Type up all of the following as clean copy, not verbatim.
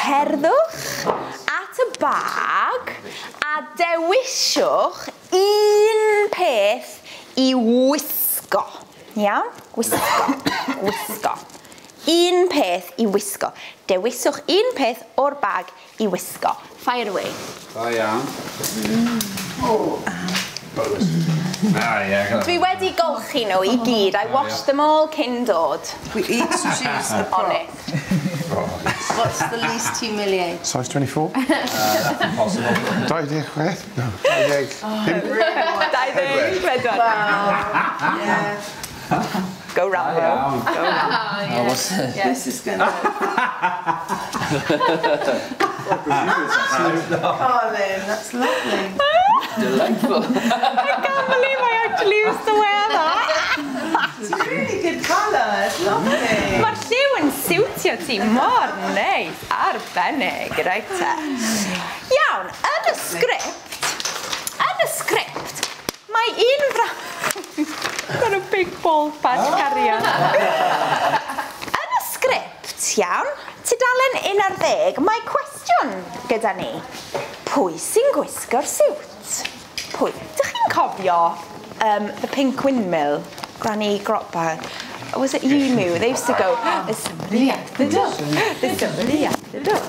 Cerddwch at y bag a dewiswch un peth i wisgo. Iawn? Gwisgo. Gwisgo. Un peth i wisgo. Dewiswch un peth o'r bag i wisgo. Fire away. Da iawn. Ah, yeah. Dwi wedi golchi nhw i gyd. I washed them all cyn dod. We each choose a prop. Honest. What's the least humiliating? Size 24? That's impossible. 26? No, 25. 24. Wow. Yeah. Go Rambo. Iawn. Go Rambo. Oh, what's this? This is going to... Colin, that's lovely. Delightful. I can't believe I actually used to wear that. It's a really good colour. It's lovely. Mae'r lliw yn siwtio ti mor neis. Arbennig, reit te. Iawn, yn y sgript, mae un fra... Got a big bald patch cariad. Yn y sgript, iawn, tudalen 11, mae cwestiwn gyda ni. Pwy sy'n gwisgo'r siwt? Pwy? Dych chi'n cofio The Pink Windmill, Granny Grotbag? Was it Emu? They used to go, there's somebody at the door, there's somebody at the door.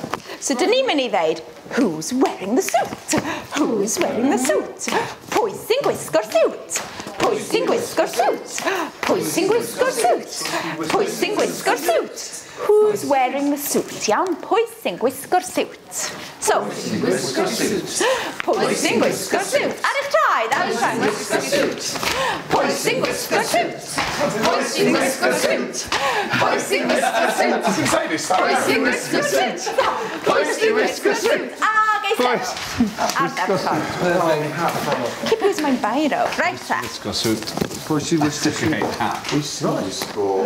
So dyn ni'n mynd i ddeud, who's wearing the suit? Who's wearing the suit? Pwy sy'n gwisgo'r siwt? Pwy sy'n gwisgo'r siwt? Pwy sy'n gwisgo'r siwt? Pwy sy'n gwisgo'r siwt? Who's wearing the suit? Iawn, pwy sy'n gwisgo'r siwt? So, Pwy sy'n gwisgo'r siwt? Pwy sy'n gwisgo'r siwt? Ar eich traed, ar eich traed. Pwy sy'n gwisgo'r siwt? Pwy sy'n gwisgo'r siwt? Pwy sy'n gwisgo'r siwt? Pwy sy'n gwisgo'r siwt? Pwy sy'n gwisgo'r siwt? Ag eistedd. Ardderchog. Keep using my biro. Right te. Gwisgo suit. Pwy sy'n wisgo Great hat. Pwy sy'n wisgo...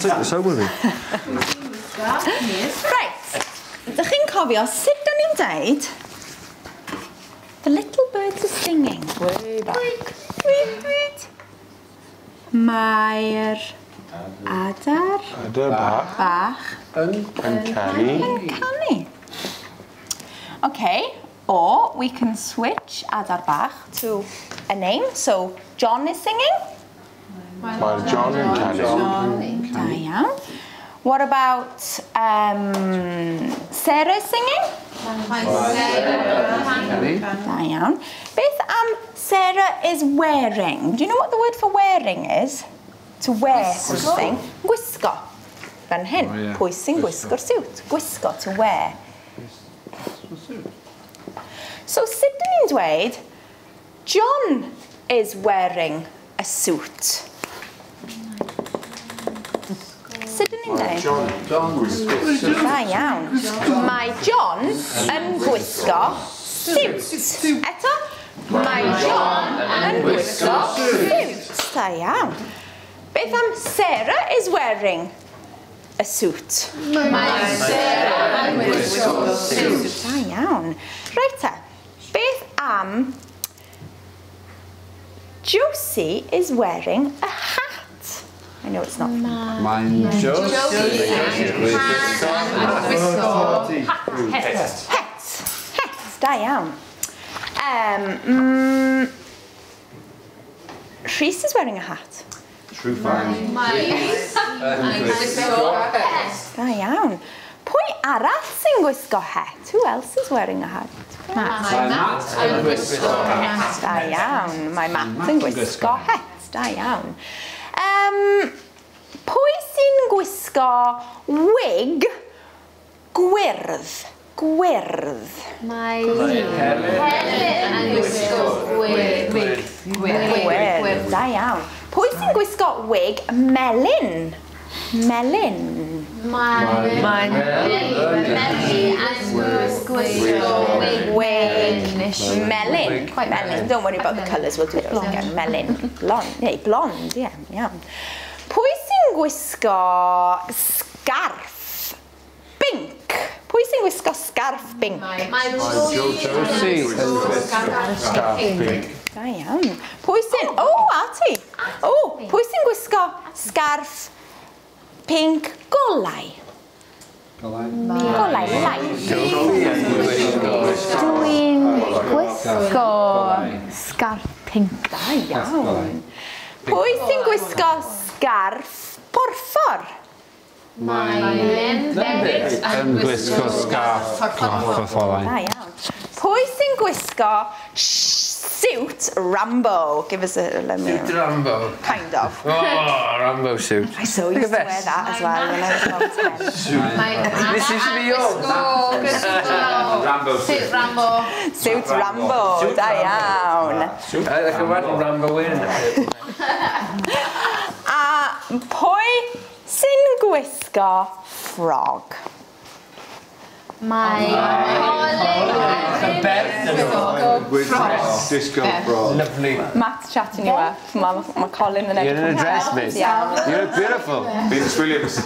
Take this home with me. Right. Dych chi'n cofio sut da ni'n deud? The little birds are singing. Way back. Tweet, tweet. Mae'r adar Adar bach bach yn canu. yn canu. Okay, or we can switch adar bach to a name. So John is singing. Mae'r John yn canu. Da iawn. What about Sarah is singing? Da iawn. Beth am Sarah is wearing? Do you know what the word for wearing is? To wear something. Gwisgo. Fan hyn. Oh, yeah. Pwy sy'n gwisgo'r siwt? Gwisgo, to wear. So sut dyn ni'n dweud, John is wearing a suit. Sut dyn ni'n dweud? John gwisgo siwt. Da iawn. Mae John yn gwisgo siwt. Eto, mae John yn gwisgo siwt. Da iawn. Beth am Sarah is wearing a suit? Mae Sarah yn gwisgo siwt. Da iawn. Reit te, beth am Josie is wearing a hat? I know it's not. Mae'n Josie Yn gwisgo het. Het. Het, da iawn. Rhys is wearing a hat. True fan. Mae Rhys yn gwisgo het. Da iawn. Pwy arall sy'n gwisgo het? Who else is wearing a hat? Matt. Mae Matt yn gwisgo het. Da iawn. Mae Matt yn gwisgo het. Da iawn. Pwy sy'n gwisgo wig gwyrdd? Gwyrdd. Mae Helen yn gwisgo wig. Gwyrdd. Da iawn. Pwy sy'n gwisgo wig melyn? Melyn. Mae Meli yn gwisgo wig. Wig melyn. Melyn. Don't worry about the colours, we'll do those again. Melyn. Blonde. Yeah, blonde, yeah, iawn. Pwy sy'n gwisgo sgarff binc? Pwy sy'n gwisgo sgarff binc? Mae Josie Josie yn gwisgo Scarf pink. Da iawn. Pwy sy'n... O, a ti. O, pwy sy'n gwisgo sgarff pinc golau? Golau light. Dwi'n gwisgo sgarff pink. Da iawn. Pwy sy'n gwisgo sgarff porffor? Mae Lynn Bennett Yn gwisgo sgarff porffor. Da iawn. Pwy sy'n gwisgo suit Rambo? Give us a... Let me, Suit Rambo. Kind of. Oh, Rambo suit. I so used to wear that as well when I was about 10. Mae This used to be yours. Gwisgo Rambo Suit Rambo. Suit Rambo, da iawn. I like a Rambo in. A pwy sy'n gwisgo ffrog? Mae Colin Disco frog. Lovely. Matt's chatting you up. Mae Colin yn You're edrych in a dress, mate. Iawn. You look beautiful. Venus Williams.